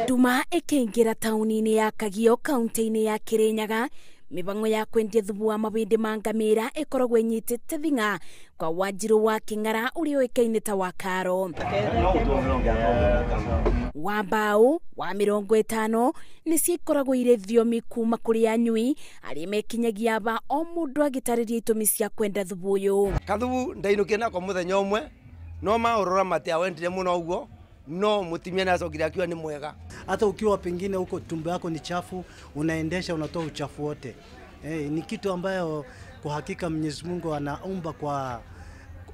Nduma ĩkĩingĩra taũni-inĩ ya Kagio kaunti-inĩ ya Kirinyaga, mĩbango ya kwendia thubu wa mabindi ma ngamĩra ĩkoragwo ĩnyitĩte thing'a kwa Wanjiru wa Kĩng'ara ũrĩa ũĩkaine ta wa Karo. Wa mbaũ wa 50 nĩcio ikoragwo irĩ thiomi kuma kũrĩ anyui arĩa mekinyagia aba o mũndũ agĩtarĩria itũmi cia kwenda thubu ũyũ. Kathubu ndainũkire nako mũthenya ũmwe no maũrora matiawendire mũno ũguo no mutimia nacokire akiwa ni mwega. Hata ukiwa pengine huko tumbo yako ni chafu, unaendesha unatoa uchafu wote. Ni kitu ambayo kwa hakika Mwenyezi Mungu anaumba kwa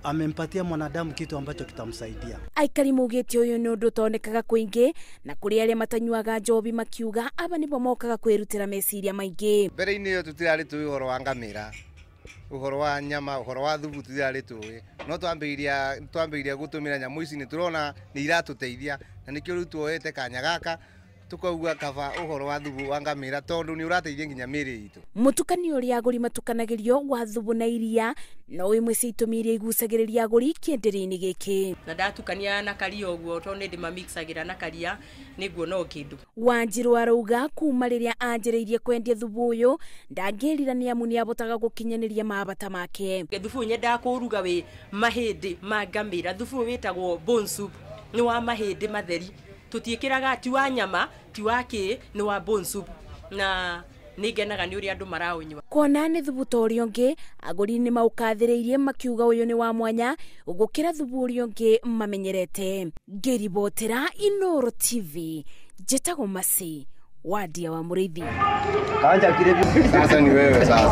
amempatia mwanadamu kitu ambacho kitamsaidia. Aikari maugĩte ũyũ nĩ ũndũ ũtonekaga kwingĩ na kũrĩ arĩa matanyuaga njobi makiuga aba nĩbo mokaga kwĩrutĩra meciria maingĩ. Mbere-inĩ ĩyo tũtirarĩ tũĩ ũhoro wa ngamĩra, ũhoro wa nyama, ũhoro wa thubu tũtirarĩ tũĩ, no twambĩrĩria gũtũmĩra nyamũ ici nĩ tũrona nĩ iratũteithia na nĩkĩo rĩu tuoete kanya gaka tukauga kaba ũhoro wa thubu wa ngamĩra tondũ nĩ ũrateithia nginya mĩĩrĩ itũ. Mũtukanio ũrĩa agũri matukanagĩrio wa thubu na iria no imwe cia itũmi iria igucagĩrĩria agũri kĩenderio-inĩ gĩkĩ. Na ndatukania na karia ũguo tondũ nĩ ndĩmamixagĩra na karia nĩguo no kĩndũ. Wanjiru arauga kuma rĩrĩa anjĩrĩirie kwendia thubu ũyũ ndangĩrira nĩ amu nĩabotaga gũkinyanĩria mabata make. Thubu ũyũ nyendaga kũũruga wĩ mahĩndĩ ma ngamĩra. Thubu ũyũ wĩtagwo bone soup, nĩ wa mahĩndĩ matheri, tũtiĩkĩraga ti wa nyama ti wa kĩ, nĩ wa bone soup na nĩngenaga nĩ ũrĩa andũ maraũnyua. Kuona nĩ thubu ta ũrĩa ũngĩ, agũri nĩ maũkathĩrĩirie makiuga ũyũ nĩ wa mwanya gũkĩra thubu ũrĩa ũngĩ mamenyerete. Ngĩribotera Inooro TV, njĩtagwo Mercy Wandia wa Mũrĩithi. Sasa ni wewe sasa.